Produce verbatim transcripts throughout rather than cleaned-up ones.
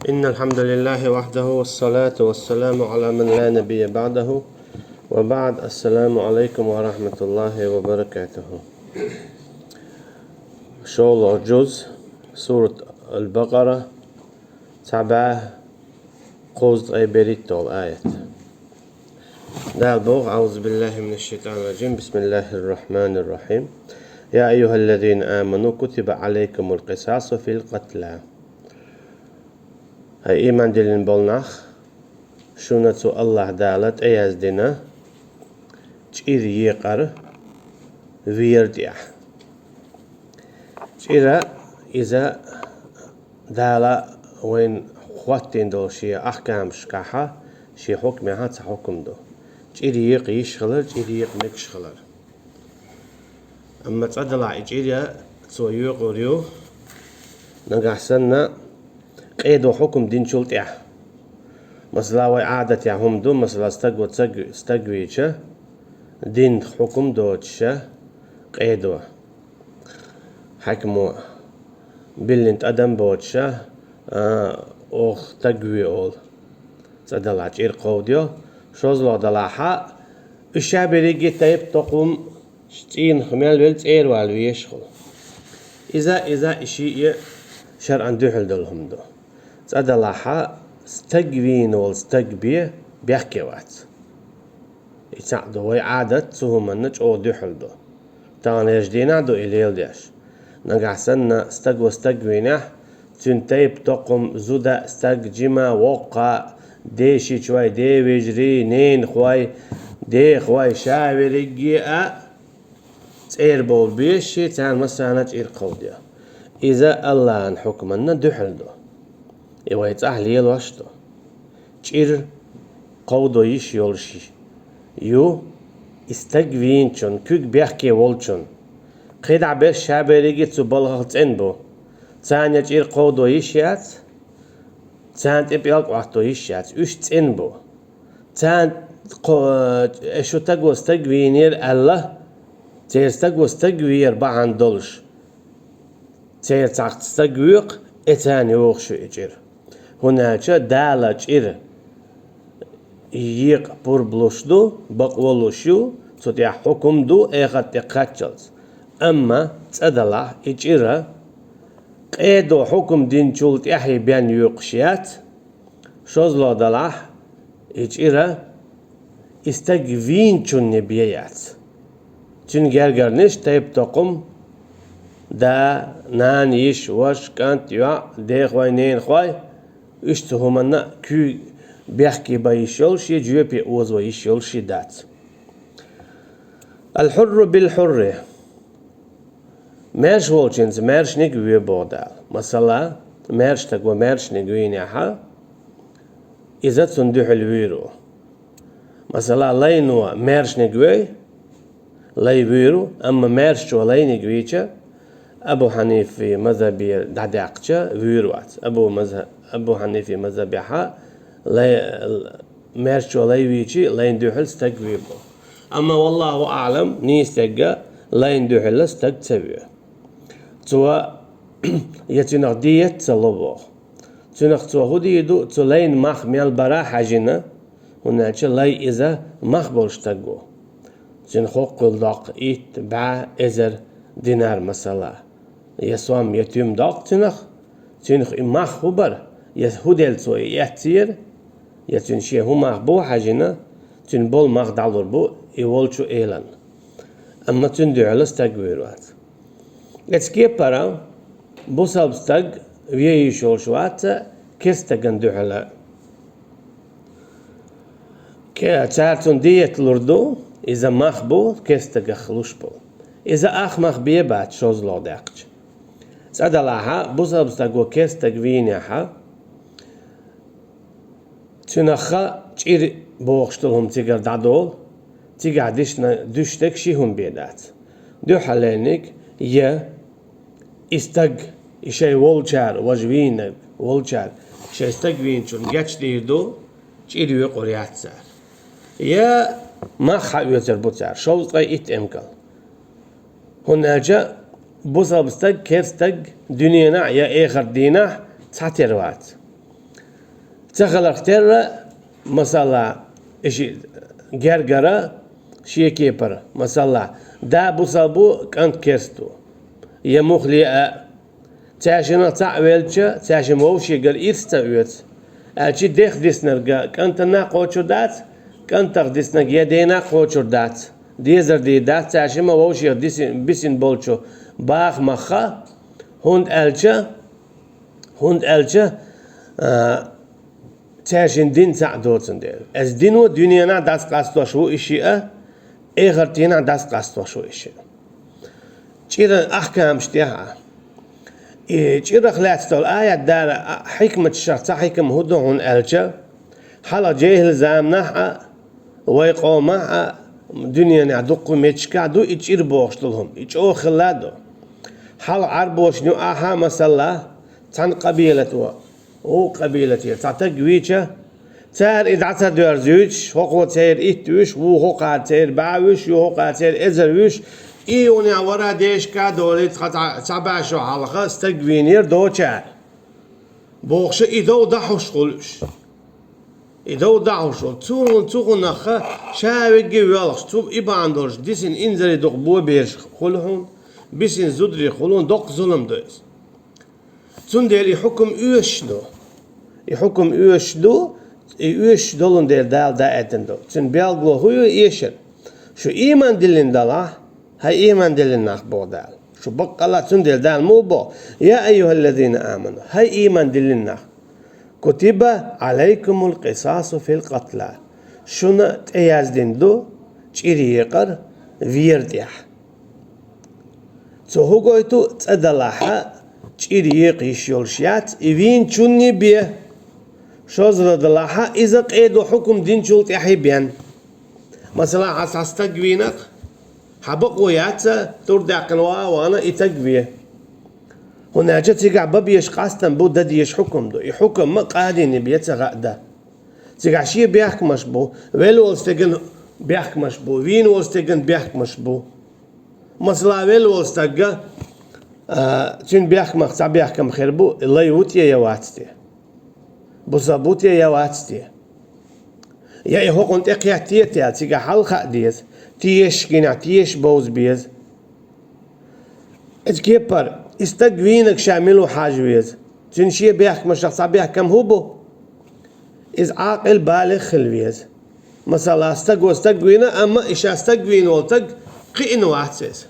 إن الحمد لله وحده والصلاة والسلام على من لا نبي بعده وبعد. السلام عليكم ورحمة الله وبركاته. ШоллагӀа жуз, сурат Аль-Бакъара, цхьа бӀаь кхузткъеи берхӀиттола аят. Дала боху: أعوذ بالله من الشيطان الرجيم. بسم الله الرحمن الرحيم. يا أيها الذين آمنوا كتب عليكم القصاص في القتلى. ХӀай, ийман диллина болу нах, шуна цу АллахӀ Дала тӀеяздина чӀир екъар вер тӀехь. ЧӀира иза Дала вайна хӀоттийна долу шен ахкамашкахьа, шен хьукмехьа цхьа хьукам ду. ЧӀир екъа йиш хилар, чӀир екъа мегаш хилар. Амма цкъа делахь и чӀир цо йоькъур ю, нагахь санна къедо хьукам динчул тӀаьхьа. Масала, вай Ӏадатехь хӀума ду, масала, стаг ву, стаг, стаг вийча, дин хьукам доцуша къедо. Хьаькамо биллина тӀадам боцуша, а, оха стаг ве олу. ЦӀа делахь чӀир кховдайо, шозлагӀа делахьа, уьш ша берриге тайп-токхум цӀийнах мел велла цӀера вала везаш хуьлу. Иза, иза и шиъ шарӀан дуьхьал долу хӀума ду. ЦӀа делахьа, стаг вийна волу стаг бен бехке вац. И цхьаъ ду, вай Ӏадат цу хӀуманна чӀогӀа дуьхьал ду. Таханлерчу дийнахь ду и леладеш. Нагахь санна стаг ву, стаг вийнехь, цуьнан тайп-токхум, зуда, стаг, жима, воккха, дешичой, девежарий, ненахой, дехой, ша верриге а цӀера бовла безаш, царна массарна чӀир кховдайо. Иза АллахӀан хьукманна дуьхьал ду. И вай цӀахь лелош ду. ЧӀир кховдо йиш йолуш ю и стаг вийначун, куьг бехке волчун. КхидӀа берш ша берриге цу балхах цӀена бу. Царна чӀир кховдо йиш яц, царна тӀе пӀелг Ӏотто йиш яц, уьш цӀена бу. Царна кхо-, э, шу стаг ву, стаг вийнера аьлла, церан стаг ву, стаг вер бахьана долуш, церан цхьа стаг воькху, э, царна йогӀуш ю и чӀир. ХӀунда аьлча Дала чӀир екъа пурба луш ду, бакъо луш ю, цу тӀехь хьукум ду, эхарт тӀе кхаччалц. Амма цӀа делахь и чӀира къедо хьукум динчул тӀаьхьа бен йоькхуш яц, шозлагӀа делахь и чӀира и стаг вийначунна бен яц. Цуьнан гергарниш тайп-токхум, да, нана, йиша, ваша, кӀант, йоӀ, дехой, ненахой, уьш цу хӀуманна куьйга бехке бан йиш йолуш, шен жоьпе озо йиш йолуш дац. الحر بالحر. Маьрша волчуьнца маьршаниг ве боху Дала. Масала, маьрша стаг ву, маьршаниг вийнехьа, иза цунна дуьхьал вийр ву. Масала, лайно маьршаниг вей, лай вийр ву, амма маьршачо лайниг вийча, Абу Хьанифи мазхабе дӀадаьккхича, вийр вац. Абу мазхаб-, Абу Хьанифи мазхабехьа лай, маьршачо лай вийчи, лайна дуьхьал стаг вийр бу. Амма, валлаху аълам, нийса дерг, лайна дуьхьал стаг ца ве. Цо я цуьнах диет ца ло боху. Цуьнах цо хӀун дийр ду, цу лайна мах мел бара хьаьжина, хӀунда аьлча лай иза мах болуш стаг ву. Цуьнан хӀоккхул доккху итт, бӀе, эзар динар масала. Я сом, я туьма доккху цуьнах, цуьнах и мах хӀун бара, я хӀун делла цо и эццера, я цуьнан шен хӀун мах бу хьаьжина, цуьнан болу мах дӀалур бу и волчу элан. Амма цуьнан дуьхьала стаг вийр вац. Эцу кепара бусалба стаг ве йиш йолуш вац керста стагана дуьхьала. Ке-, цара цунна диет лур ду, иза мах бу, керста стагах луш бу. Иза ах мах бе бац шозлагӀа даьккхича. ЦӀа делахьа, бусалба стаг ву, керста стаг вийнехьа, цуьнахха чӀир бохуш долу хӀума цигара дӀадолу, цигахь дишна дуьш дерг ши хӀума бен дац. Дуьххьарлерниг я и стаг, и шайн волчара, важа вийнарг волчара, шайн стаг вийначунна гечдийр ду, чӀир йоькъур яц цара. Я мах хьаоьцур бу цара, шовзткъе итт эмкал. ХӀунда аьлча бусалба стаг, керста стаг дуьненахь я эхарт дийнахь цхьатера вац. Ца хиларх терра, масала, и ши гергара, шен кепара, масала, да бусалба ву, кӀант керста ву. Я мухле а, цаьршинах цхьаъ велча, цаьршимма вовшегара ирс ца оьцу. Аьлча дехха диснарг кӀантана кхочур дац, кӀантах диснарг я дена кхочур дац. Дезар дийр дац цаьршимма вовшех диси-, бисина болчу бахамах, хӀунда аьлча, хӀунда аьлча, а, цаьршинна дин цхьаъ доцун дела. Эс дино дуьненахь дӀасакъастош ву и шиъ а, эхартенахь дӀасакъастош ву и шиъ а. ЧӀиран ахкамаш тӀехь а. И чӀирах лаьцна долу аят дара а, хьикматашах цхьа хьикма хӀун ду хьуна аьлча, хьалха жехӀил заманахь а, вай къомахь а, дуьненахь дуккха меттигашкахь ду и чӀир бохуш долу хӀума, и чӀогӀа хилла а ду. Хьалха Ӏарбошна юкъахь а, масала, цхьана къабилат ву, вукху къабилатера цхьа стаг вийча, цара и дӀа ца доьрзуьйтуш, хӀокхо церан итт вуьйш, вукхо хӀокхара церан бӀе вуьйш, юха хӀокхара церан эзар вуьйш, и юханехь вара дешка а долий, цхьа, цхьа, цхьа бӀе шо хьалха стаг вийнера доцуш. Бохуш, и дов дӀахьуш хуьлу уьш. И дов дӀахьуш хуьлу. Цу, цу хӀуманах ша вегги воьлхуш, цу и бахьана долуш дисина инзаре дукха бо бераш хуьлу хьуна, бисина зударий хуьлу хьуна, доккха зулам ду иза. Цундела и хьукам оьшуш ду. И хьукам оьшуш ду, и оьшуш долун дела Дала даийтина ду. Цуьнан билгало хӀун ю эшар? Шу ийман диллина далахь, хӀай ийман диллина нах, боху Дала. Шу баккъалла цундела Дала муха боху: «Я айюхаллазина аману», хӀай ийман диллина нах, «кутиба алайкумул къисасу фил къатла». Шуна тӀеяздина ду чӀир екъар вер тӀехь. Цо хӀун гойту, цӀа далахь а, чӀир екъа йиш йолуш яц, и вийначунний бен. ШозлагӀа далахь а, иза къедо хьукам динчул тӀаьхьа бен. Масала, хьан цхьа стаг вийнарх, хьан бакъо яц, тур даьккхина ван а вахана и стаг вен. ХӀунда аьлча цигахь бан безаш къастам бу, дан дезаш хьукам ду. И хьукам а къадийна бен ца хаьа дан. Цигахь шен бехкамаш бу, велла волу стеган бехкамаш бу, вийна волу стеган бехкамаш бу. Масала, велла волу стагга, а, цуьнан бехкамах цхьа бехкам хир бу, лай ву те я вац те? Бусалба ву те я вац те? Я и хӀокхунна тӀекхетте а те, цигахь хьалха а деза, тешаш гинехь, тешаш бовза беза. Эцу кепара, и стаг вийнарг ша мила ву хьажа веза. Цуьнан шен бехкамашах цхьа бехкам хӀун бу? Иза Ӏакъил, балигӀ хила веза. Масала, стаго стаг вийна, амма и ша стаг вийна волу стаг кхиъна вац иза.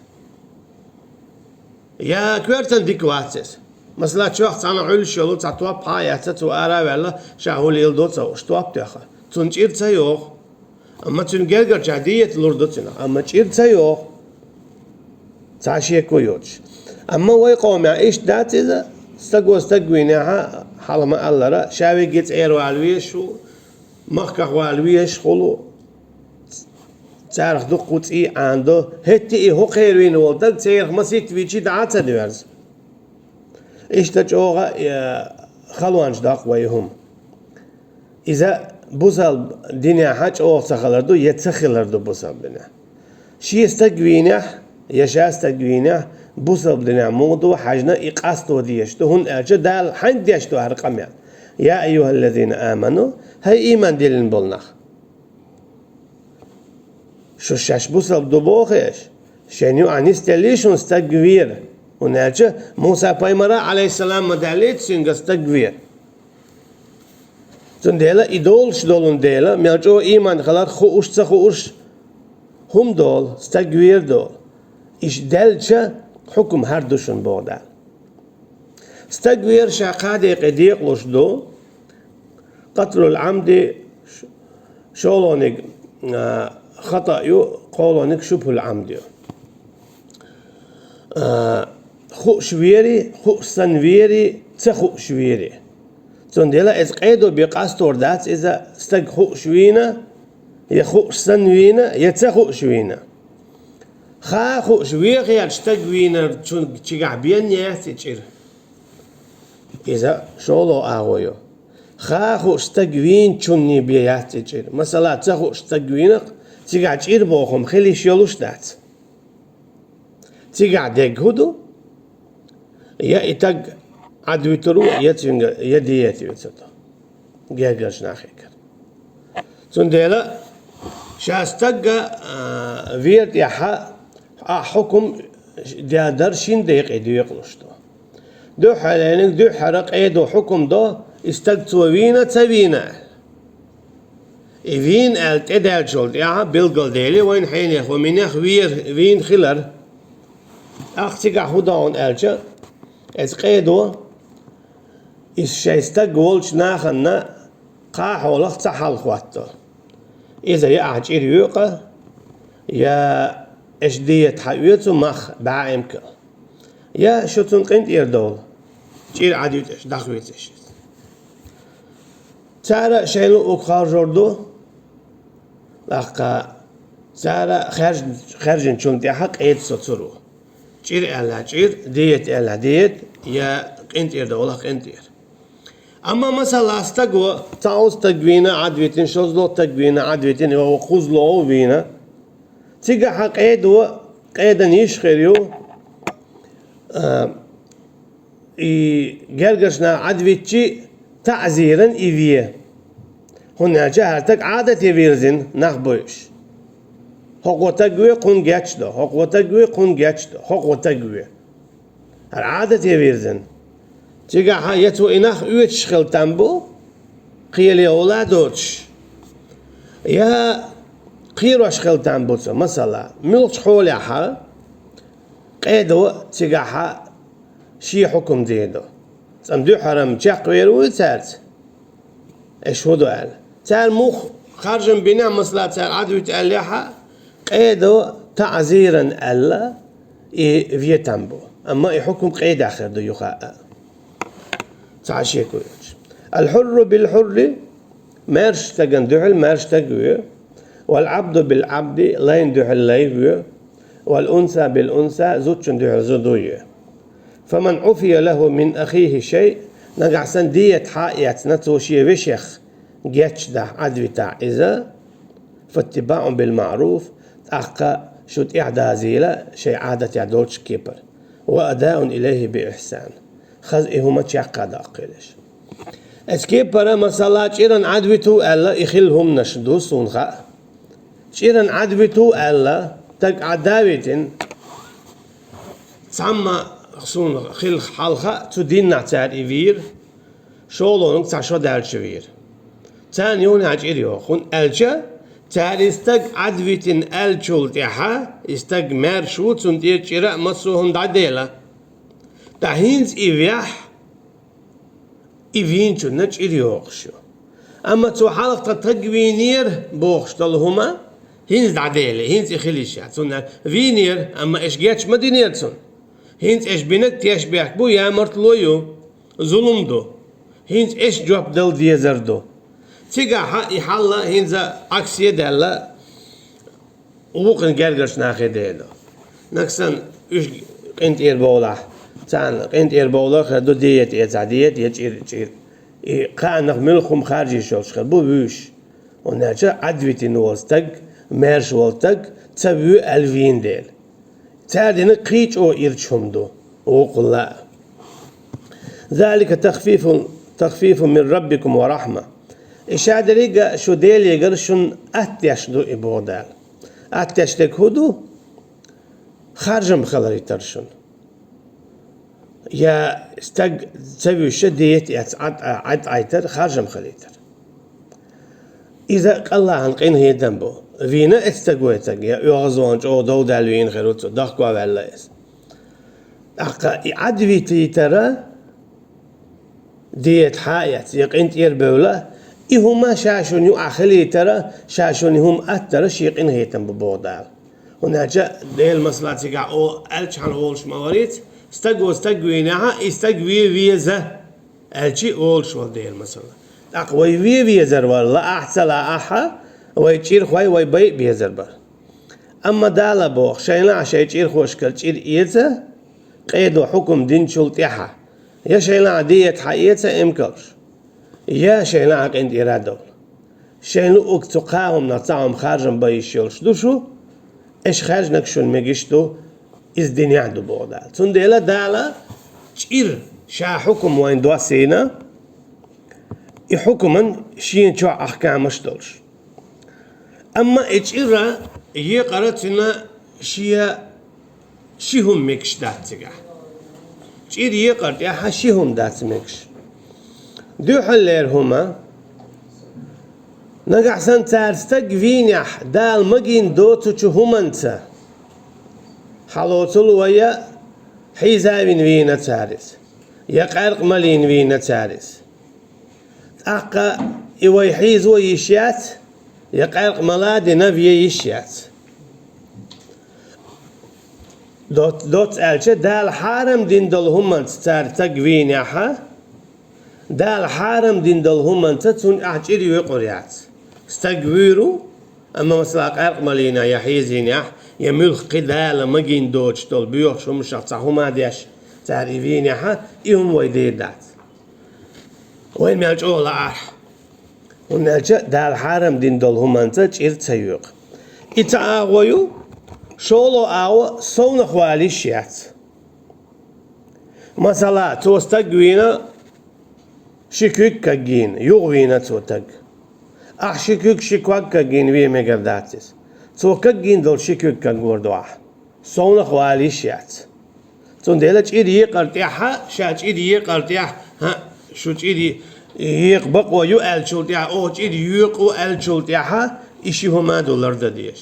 Я коьртана дика вац иза. Масала, чохь цхьана Ӏуьллуш йолу цхьа топ хьа а эцна, цо ара а ваьлла, ша хӀун леладо ца хууш, топ тоьхна. Цунна чӀир ца йоху. Амма цуьнан гергарчохь диета лур ду цунах, амма чӀир ца йоху. Цхьа шеко йоцуш. Амма вай къомехь иштта дац иза, стаго стаг вийнехь, хьалха ма-аллара, ша вегги цӀера вала везаш ву, махках вала везаш хуьлу, царах дуккха цӀий Ӏанадо, хӀетте и хӀокхеран вийна волу стаг церах масийтта вийча дӀа а ца доьрзу. Иштта чӀогӀа, э, халонаш доккху вай хӀума. Иза бусалба динехь чӀогӀа ца хилар ду, я ца хилар ду бусалба динехь. Шен стаг вийнехь, я ша стаг вийнехь, бусалба динехь муха ду хьаьжна, и къасто дезаш ду, хӀунда аьлча Дала хьайна деш ду хӀара къамел: «Я айюхаллазина аману», хӀай ийман диллина болу нах. Шу шаьш бусалба ду боху аша? Шайн юкъахь нисделлий шуна стаг вер? ХӀунда аьлча Муса-пайхамара, Ӏалайхиссалам, ма даьллий цуьнга стаг вер. Цундела и долуш долун дела, мел чӀогӀа ийман хиларх хууш, ца хууш, хӀума долу, стаг вер долу. Иштта даьлча, хьукам хӀара ду шуна, боху Дала. Стаг вер ша кхаа декъе декъалуш ду, къатлул Ӏамди ш-, шолгӀаниг, а, хатӀа ю, кхоалгӀаниг шубхьул Ӏамди ю. А, хууш вери, хууш санна вери, ца хууш вери. Цундела иза къедо бен къастор дац иза, стаг хууш вийна, я хууш санна вийна, я ца хууш вийна. Ха хууш вехерчу стаг вийнарг чу-, чигахь бен яц и чӀир. Иза шолгӀа агӀо ю. Ха хууш стаг вийначунний бен яц и чӀир. Масала, ца хууш стаг вийнарх, цигахь чӀир боху хӀума хила йиш йолуш дац. Цигахь дерг хӀун ду? Я и стаг Ӏадвуьтур ву, я цуьнга, я диета оьцур ду. гергарчу нахе кара. Цундела ша стагга, а, вер тӀехьа а хьукум даьдар шин декъе доькъалуш ду. Дуьххьарлерниг дуьххьара къедо хьукум до, и стаг цо вийна, ца вийна аьлла. И вийна аьлла тӀедаьллачул тӀаьхьа билгалдели вайна хьенех ву минех вер, вийна хилар. Ахь цигахь хӀун до аьлча, эцу къедо, иза шайн стаг волчу нахана кхахьолах ца хьалхатто. Иза я ахь чӀир йоькъа, я эш дета хьаоьцу мах бӀаьӀимка, я шу цунна къинтӀера довла, чӀир Ӏадвиташ, дӀахвецаш. Цара шайна луъург харжор ду, тӀаккха цара хаьрж-, хаьржинчунна тӀехьа къеда соцур ву. ЧӀир аьлла чӀир, дета аьлла дета, я къинтӀера довла къинтӀера. Амма, масала, стаг ву, цхьа стаг вийна, Ӏадвитина, шозло стаг вийна, Ӏадвитина, я ву кхузло вийна. Цигахьа къедо, къедан йиш хир ю, а, и гергарчу наха Ӏадвитчи, таӀзиран и ве. ХӀунда аьлча хӀара стаг Ӏадате вирзина нах буьйш. ХӀокхо стаг ве, кхунна гечдо, хӀокхо стаг ве, кхунна гечдо, хӀокхо стаг ве. ХӀара Ӏадате вирзина. Цигахьа я цо и нах оьцуш хила там бу, кхеле гӀула а доцуш, я кхерош хила там бу цо, масала, муьлххачу хьолехьа къедо цигахьа шен хьукум дийр ду. Цкъа-м дуьххьара-м чекхвер вуй цаьрца, эш хӀун ду аьлла. Цара мух харжам бина, масала, цара Ӏадвита аьллехьа, къедо таӀзиран аьлла, и ве там бу. Амма и хьукум къедехь хир ду юха а. Цхьа шеко йоцуш. Ал-хьурру бил-хьурри, маьрша стагана дуьхьал маьрша стаг ве, вал-Ӏабду бил-Ӏабди, лайна дуьхьал лай ве, вал-унса бил-унса, зудчунна дуьхьал зуда ве. Фаман Ӏуфия лаху мин ахихи шай, нагахь санна дета хьаэцна цо шен вешех гечдахь, Ӏадвитахь иза, фаттибаӀун бил-маӀруф, тӀаккха шу тӀаьхьадазийла шайн Ӏадатехь долчу кепара, ва адаун илайхи би ихсан, хаза и хӀума чекхдаккхийлаш. Эцу кепара, масала, чӀиран Ӏадвиту аьлла, и хилла хӀуманаш ду, суна хаьа. ЧӀиран Ӏадвиту аьлла, стаг Ӏадда а витина, цхьамма суна хилла хьалха цу дийнахь цара и вийра, шолгӀаниг цхьа шо даьлча вийра. Царна юханехьа чӀир йогӀу, хӀунда аьлча цара и стаг Ӏадвитина аьллачул тӀаьхьа, и стаг маьрша ву, цунна тӀера чӀира а, массо а хӀума дӀаделла. Ткъа хӀинца и вехь, и вийначунна чӀир йогӀуш ю. Амма цо хьалха тхан стаг вийнера бохуш долу хӀума хӀинца дӀаделла, хӀинца и хила йиш яц. Цунна вийнера, амма эш геч ма динера цунна. ХӀинца эш бинарг тешнабехк бу, ямартло ю, зулам ду. ХӀинца эш жоп дала дезар ду. Цигахьа и хьал хӀинца Ӏаксе даьлла, вукхун гергарчу нахе ден ду. Нагахь санна уьш къинтӀера бовлахь, царна къинтӀера бовлар хир ду дета эцахь дета, я чӀир чӀир. И кхааннах муьлхха хӀума харжийш йолуш хир бу вуьйш. ХӀунда аьлча Ӏадвитина волу стаг, маьрша волу стаг ца вуьй аьлла вийна дела. Цара динарг кхин а чӀогӀа ирча хӀума ду, вукхулла а. Залика тахфифун, тахфифун мин раббикум ва рахьма. И ша деррига шу Делегара шуна аттдеш ду и боху Дала. Аттдеш дерг хӀун ду? Харжам хиларитар шуна. Я стаг ца вуьйша дета эцна Ӏад-, Ӏад-, Ӏайтар харжам хилийтар. Иза кӀаллахьан къинхетам бу. Вийна эцу стаг вай стаг, я оьгӀазвахна чӀогӀа дов даьлла вийна хир ву цо, дохко а ваьлла иза. ТӀаккха и Ӏадвитийтара, дета хьаэцна, я къинтӀера бевлла, и хӀума ша шуна юкъахь хилийтара, ша шуна и хӀума аттара шен къинхетам бу боху Дала. ХӀунда аьлча Делан масала цигахь о аьллачхьана волуш ма варица, стаго стаг вийнехьа, и стаг ве веза аьлчи волуш вара Делан масала. ТӀаккха вай ве везар вара, лаахь а, ца лаахь а, вай чӀирхой вай байа безар бара. Амма Дала боху, шайна а шайн чӀирхошкара чӀир эца, къедо хьукум динчул тӀаьхьа, я шайна а дета хьаэца эмкалш, я шайна а къинтӀера а довла. Шайн луъург цу кхаа хӀуманах цхьа хӀума харжам бан йиш йолуш ду шу, эш хаьржинарг шуна мегаш ду, иза динехь ду боху Дала. Цундела Дала чӀир ша хьукум вайна доссийна, И хьукман шен чохь ахкамаш долуш. Амма и чӀира екъара цуьнан шен ши хӀума мегаш дац цигахь. ЧӀира екъар тӀехь ши хӀума дац мегаш. Дуьххьарлера хӀума, нагахь санна цара стаг вийнехь, Дала магийна доцучу хӀуманца, хьалоцул вай, я хьийзавина вийна цара иза, я къаьркъа малийна вийна цара иза. ТӀаккха и вай хьийзо йиш яц, я къаьркъа мала дина вен йиш яц. Доц-, доцца аьлча, Дала хьарам дина долу хӀуманца цара стаг вийнехь, Дала хьарам дина долу хӀуманца цунна ахь чӀир йоькъур яц. Стаг вуьйр ву, амма, масала, къаьркъа малийна я хьийзийнехь, я муьлхха кхин Дала магийна доцуш долу боьхачу хӀуманех цхьа хӀума деш, цара и вийнехь, и хӀума вай дийр дац. Вай мел чӀогӀа лаахь. ХӀунда аьлча Дала хьарам дина долу хӀуманца чӀир ца йоькъу. И цхьа агӀо ю, шолгӀа агӀо совнах вала йиш яц. Масала, цо стаг вийна, ши куьг кагйийна, юха вийна цо стаг. Ахь ши куьг, ши ког кагйийна вен мегар дац иза. Цо кагйийна долу ши куьг кагор ду ахь. Совнах вала йиш яц. Цундела чӀир екъар тӀехь, ша чӀир екъар тӀехь, хӀаъ, шу чӀир екъа бакъо ю аьллачул тӀехь, оха чӀир йоькъу аьллачул тӀехь, и ши хӀума ду лардан дезаш.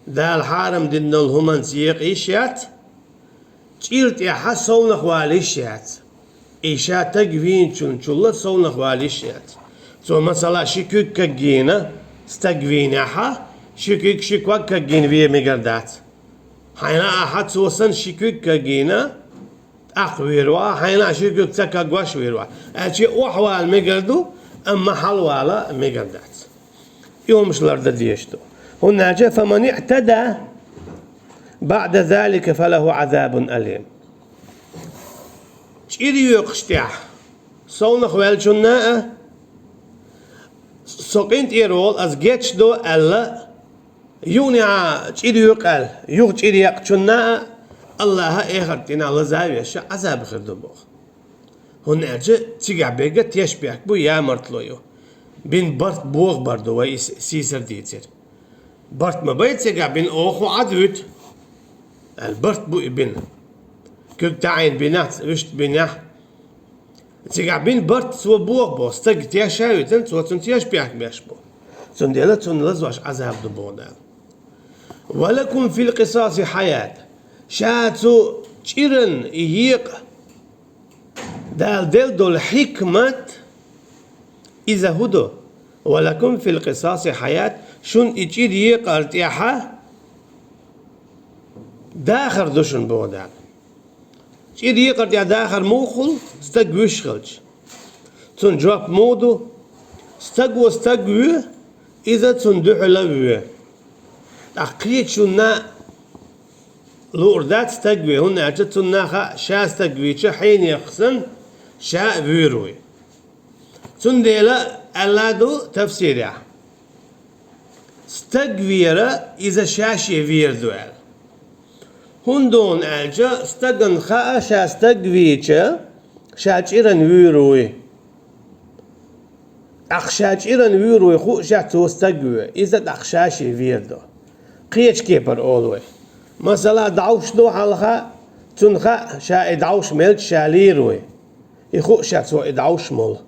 Дала хьарам дина долу хӀуманца екъа йиш яц, чӀир тӀехь совнах вала йиш яц. И ша стаг вийначунна чул совнах вала йиш яц. Цо, масала, ши куьг кагйийна, стаг вийнехь, ши куьг, ши ког кагйийна вен мегар дац. Хьайна ахьа цо санна ши куьг кагйийна, тӀаккха вуьйр ву, хьайна ши куьг ца кагош вуьйр ву. Аьлча охьавала мегар ду, амма хьалавала мегар дац. И хӀумаш лардан дезаш ду. ХӀунда аьлча, фаман иӀтада баӀда залика фалаху Ӏазабун алим. ЧӀир йоькъуш тӀехь совнах ваьллачунна а, со къинтӀера волу, ас гечдо аьлла, юха а чӀир йоькъу аьлла, юха чӀир екъчунна а, Аллаха эхарт дийнахь лаза а веш, Ӏазаб хир ду боху. ХӀунда аьлча цигахь берг тешнабехк бу, ямартло ю. Бин барт боху бар ду, вай и с-, сийсара дийцира. Барт ма бай цигахь бин, оха хӀун Ӏад вуьту, аьлла, барт бу и бин. Куьг таӀийна бинехь, вуьшта бинехь. Цигахь бин барт цо боху боху, стаг тешна а витина, цо цунна тешнабехк беш бу. Цундела цунна лазош Ӏазаб ду боху Дала. Ва лакум фил къисаси хьаят. Ша цу чӀиран екъа Дала делла долу хьикмат иза хӀун ду? Ва лакум фил къисаси хьаят, шуна и чӀир екъар тӀехь дахар ду шуна боху Дала. ЧӀир екъар тӀехь дахар муха хуьлу, стаг вуьш хилча? Цунна жоп муха ду? Стаго стаг вуьйр, иза цунна дуьхьал а вуьйр. ТӀаккха кхечунна луур дац стаг вуьйр, хӀунда аьлча цунна хаьа, ша стаг вийча хьенех санна, ша а вуьйр вуй. Цундела аьлла ду тафсирехь: стаг вер, иза ша-шен вер ду аьлла. ХӀунда аьлча стагана хаьа, ша стаг вийча, ша чӀиран вуьйр вуй. ТӀаккха ша чӀиран вуьйр вуй хууш, цо стаг вуьйр, иза тӀаккха ша-шен вер ду. Кхечу кепара олу вай. Масала, дӀовш ду хьалха, цунна хаьа, ша и дӀовш мелча ша лийр вуй. И хууш, цо и дӀовш молу.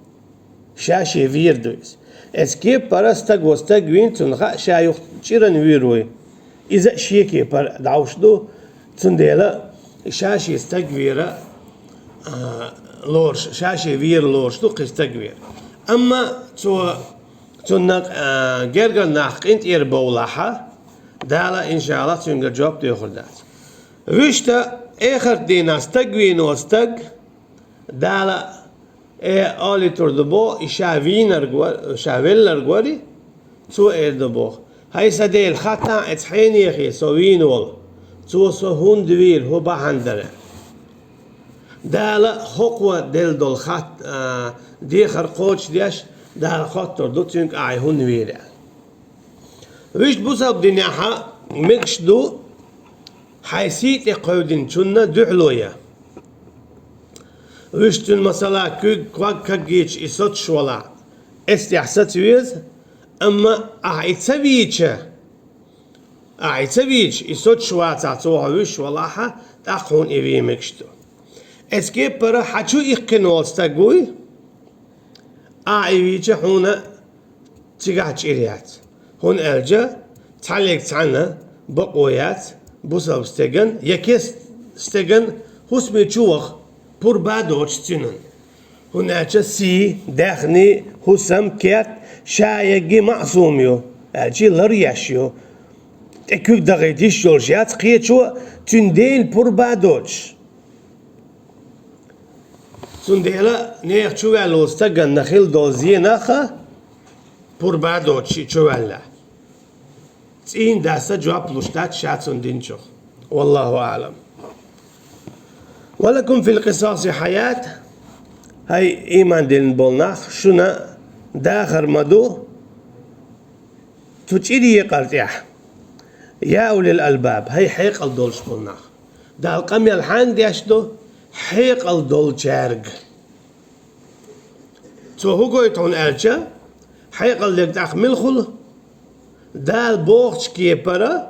Ша-шен вер ду иза. Эцу кепара стаго стаг вийна, цунна хаьа, ша юха чӀиран вуьйр вуй. Иза а шен кепара дӀовш ду, цундела ша-шен стаг вер, а, лоруш, ша-шен вер лоруш ду кхин стаг вер. Амма цо, цунна, а, гергара нах къинтӀера бовлахь, Дала, иншаллах, цуьнгара жоп доьхур дац. Вуьшта эхарт дийнахь стаг вийна волу стаг, Дала, э, олуьйтур ду боху, и ша вийнарг вар-, ша велларг вари, цо эр ду боху: «ХӀай сан Дела, хаттахь эцу хьенехе со вийна волу, цо со хӀунда вийра, хӀун бахьана дара?» Дала хӀокхо делла долу хатт-, а, дехар кхочушдеш, Дала хоттур ду цуьнга: «Ахьа хӀунда вийра?» Вуьшта бусалба динехь мегаш ду хьайн сий тӀе кхевдинчунна дуьхьало ян. Вуьшта цуьнан, масала, куьг, ког кагйича и соцуш валахь, эццахь саца веза, амма ахь и ца вийча, ахь и ца вийча, и соцуш вацахь, цо хьо вуьйш валахьа, тӀаккха хьуна и виймегаш ду. Эцу кепара хьан чу иккхина волу стаг вуй, ахь и вийча хьуна цигахь чӀир яц. ХӀунда аьлча цхьаллиг цхьанна бакъо яц бусалба стеган я кест стеган хӀусаме чу ваха, пурба а доцуш цуьнан. ХӀунда аьлча сий, даьхний, хӀусам, керт ша ерриге маӀсум ю, аьлча лар еш ю. ТӀе куьг дахийта йиш йолуш яц кхечо, цуьнан дена пурба а доцуш. Цундела нехан чуваьлла волу стагана хила долу зенах а пурба а доцуш и чуваьлла. ЦӀийнан дас а жоп луш дац ша цунна динчух. Валлаху аӀлам. «Ва лакум фил къисаси хьаят», хӀай, ийман диллина болу нах, шуна дахар ма ду цу чӀир екъар тӀехь. «Я улил албаб», хӀай, хьекъал долуш болу нах. Дала къамел хьанна деш ду? Хьекъал долчаьрга. Цо хӀун гойту хьуна аьлча, хьекъал дерг тӀаккха мила хуьлу? Дала бохучу кепара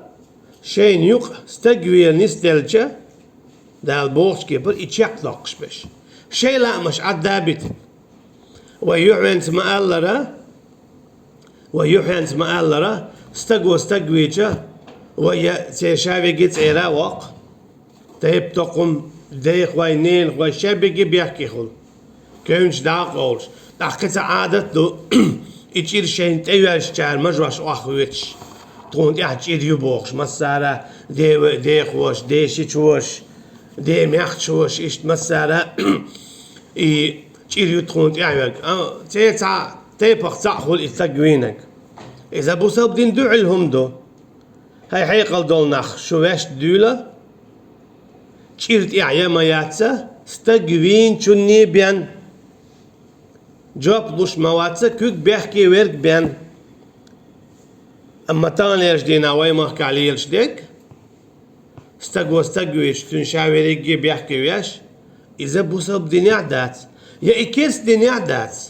шайна юкъа стаг вер нисделча, Дала бохучу кепара и чекхдоккхуш берш. Шайн лаамаш Ӏадда а бита. Вай юьхьенца ма-аллара, вай юьхьенца ма-аллара, стаго стаг вийча, вай я церан ша верриге цӀера а воккху. Тайп-токхам, дайхой, ненахой, ша берриге бехке хуьлу. Кевнаш дӀа а къовлуш. ТӀаккха кхин цхьа Ӏадат ду, и чӀир шайна тӀейоьжначара мажош охьахоьцуш. Тхуна тӀехь чӀир ю бохуш, массара а де-, дехоша, дешичоша, демехчоша, иштта массара а и чӀир ю тхуна тӀехь верг. А, церан цхьа тайпах цхьаъ хуьлу и стаг вийнарг. Иза бусалба дина дуьхьал хӀума ду. ХӀай, хьекъал долу нах, шу ваьшна дуьйла, чӀир тӀехь я ма яц, стаг вийначунний бен. Жоп луш ма вац, куьг бехке верг бен. Амма таханлерчу дийнахь вай махкахь лелаш дерг, стаго стаг вийча, цуьнан ша верриге бехке веш, иза бусалба динехь а дац, я и керста динехь а дац.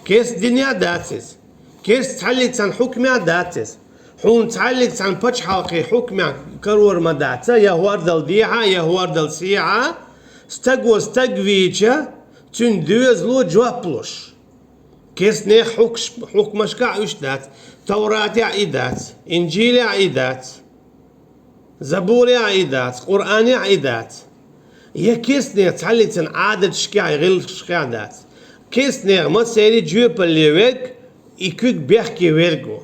Керста динехь а дац иза. Керста цхьаллиг цхьана хьукмехь а дац иза. Хьуна цхьаллиг цхьана пачхьалкхийн хьукмехь карор ма дац, я хӀордал дехьа, я хӀордал сехьа, стаго стаг вийча, цуьнан доьзало жоп луш. Керстанех хьукш-, хьукмашкахь уьш дац, Тавратехь и дац, Инжилехь и дац. Забурехь и дац, Къуръанехь и дац. Я керстанех цхьаллиг цхьана Ӏадаташкахь, гӀиллакхашкахь дац. Керстанех массеран а жоьпалле верг, и куьг бехке верг ву.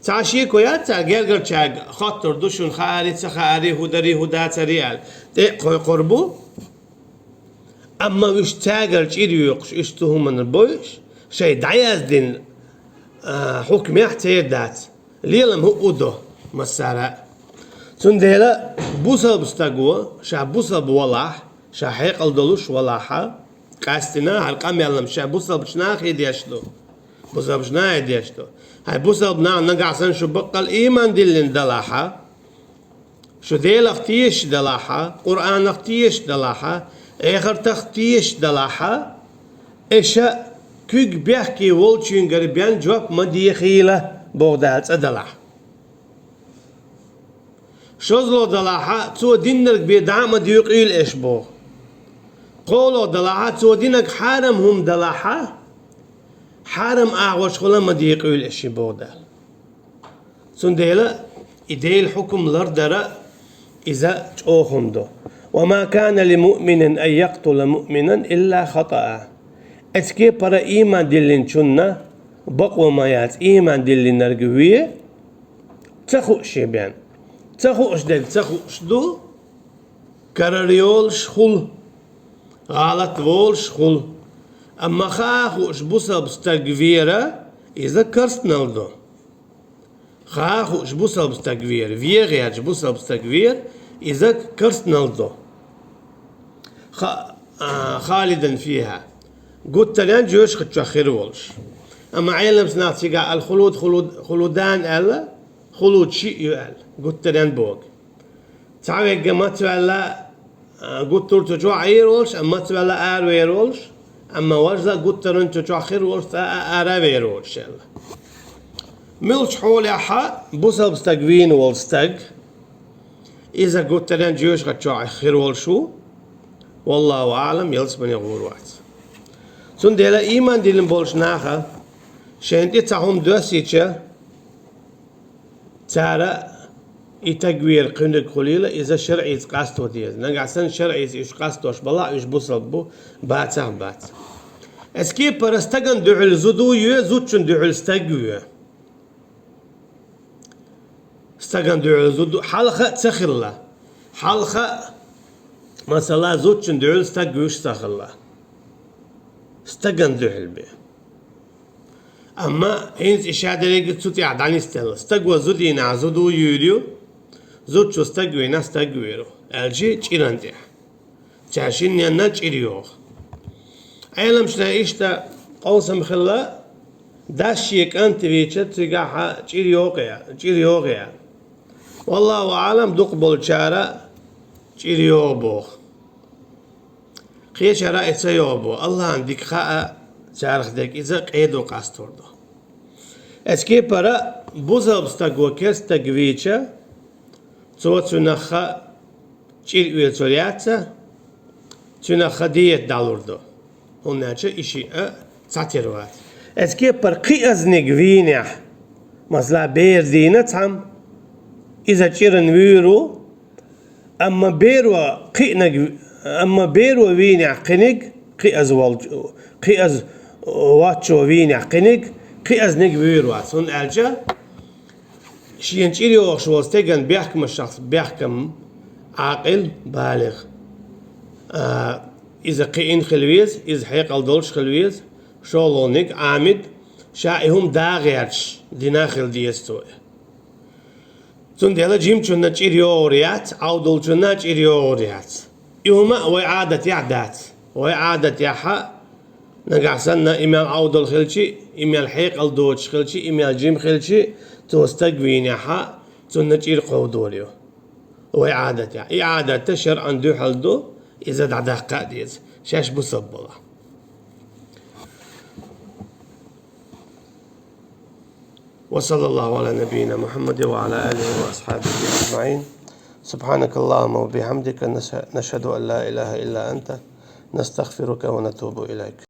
Цхьа шеко яц цара гергарчаьрга хоттур ду шуна хаари, ца хаари, хӀун дари, хӀун дацари аьлла. ТӀе а кхойкхур бу. Амма уьш цаьргара чӀир йоькхуш, уьш цу хӀуманна бойуш, шайн дӀаяздина, а, хьукмехь церан дац. Лелам хӀуъу до массара а. Цундела бусалба стаго ша бусалба валахь, ша хьекъал долуш валахьа, къаьстина хӀара къамел-м ша бусалбачу нахе деш ду. Бусалбачу нахе деш ду. ХӀай, бусалба нах, нагахь санна шу баккъал ийман диллина далахьа, шу Делах тешаш далахьа, Къуръанах тешаш далахьа, эхартах тешаш далахьа, аша куьг бехке волчуьнгара бен жоп ма дехийла, боху Дала, цӀа далахь. ШозлагӀа далахьа, цо диннарг бен дӀа а ма доькъийла аша, боху. КхоалогӀа далахьа, цо динарг хьарам хӀума далахьа, хьарам агӀошхула ма декъийла аша, боху Дала. Цундела и Делан хьукам лардара иза чӀогӀа хӀума ду. «Ва ма кана ли муъминин ан якътула муъминан илла хатаа». Эцу кепара ийман диллинчунна бакъо ма яц ийман диллинарг вен ца хууш бен. Ца хууш дерг ца хууш ду, карара йолуш хуьлу, гӀалат волуш хуьлу. Амма хаа хууш бусалба стаг вера, иза карстнал ду. Хаа хууш бусалба стаг вера, вен гӀерташ бусалба стаг вера, иза карстнал ду. Ха-, а, халидан фиха. Гуттаренна жоьжахати чохь хир волуш. Амма Ӏеламнаха цигахь ал-хулуд, хулуд, хулудан аьлла, хулуд шиъ ю аьлла, гуттаренна боху. Цхьа верг мацваьлла, а, гуттар а цу чохь Ӏийр волуш, а, мацваьлла аравер волуш, Амма важа гуттаран чу чохь хир волуш цкъа а ара а вер волуш аьлла. Муьлхачу хьолехь бусалба стаг вийна волу стаг, иза гуттаран жоьжахати чохь хир волуш ву, валлаху аълам, ялсамане гӀур вац. Цундела ийман диллина болчу наха шайна тӀе цхьа хӀума доссийча, цара и стаг вер кхуьниг хуьлийла, иза шарӀица къасто деза. Нагахь санна шарӀица уьш къастош балахь, уьш бусалба бу, бацахь бац. Эцу кепара стагана дуьхьал зуда йоь, зудчунна дуьхьал стаг йоь. Стагана дуьхьал зуда хьалха а ца хилла. Хьалха а, масала, зудчунна дуьхьал стаг вуьйш ца хилла. Стагана дуьхьал бен. Амма хӀинца и ша дерриге цу тӀехь дӀанисделла. Стаго зудийнахь зуда юьйр ю, зудчо стаг вийнахь стаг вуьйр ву, аьлча чӀиран тӀехь. Цаьршинненна чӀир йогӀу. Ӏеламчунна иштта къовсам хилла, дас шен кӀант вийча, цигахь чӀир йогӀу я, чӀир йогӀу я. Валлаху аълам, дукхахболчара чӀир йогӀу боху. Кхечара и ца йогӀу боху. Аллахьна дика хаьа царах дерг, иза къедо къастор ду. Эцу кепара бусалба стаго керста стаг вийча, цо цуьнах чӀир оьцур яц, цуьнах диета дӀалур ду. ХӀунда аьлча и шиъ а цхьатера вац. Эцу кепара кхиазниг вийнехь, масала, бер дийна цхьамма, иза чӀиран вуьйр ву, амма беро кхиъниг, амма беро вийнехь кхиниг, кхиаз волчу, кхиаз воцчо вийнехь кхиниг, кхиазниг вуьйр вац. ХӀунда аьлча шена чӀир йогӀуш волу стеган бехкамашах бехкам, Ӏакъил, балигӀ. А, иза кхиъна хила веза, иза хьекъал долуш хила веза, шолгӀаниг, Ӏамид, ша и хӀума дагӀерчаш дина хила деза цо. Цундела жимачунна чӀир йогӀур яц, Ӏовдалчунна чӀир йогӀур яц. И хӀума а вай Ӏадатехь дац. Вай Ӏадатехь а, нагахь санна и мел Ӏовдал хилчи, и мел хьекъал доцуш хилчи, и мел жима хилчи, цо стаг вийнехь а, цунна чӀир кховдор ю. Вай Ӏадатехь. И Ӏадат шарӀан дуьхьал ду, иза дӀадаккха а деза. Шаьш бусалба балахь. وصلى الله على نبينا محمد وعلى آله وأصحابه أجمعين. سبحانك اللهم وبحمدك، نش-، نشهد أن لا إله إلا أنت، نستغفرك ونتوب إليك.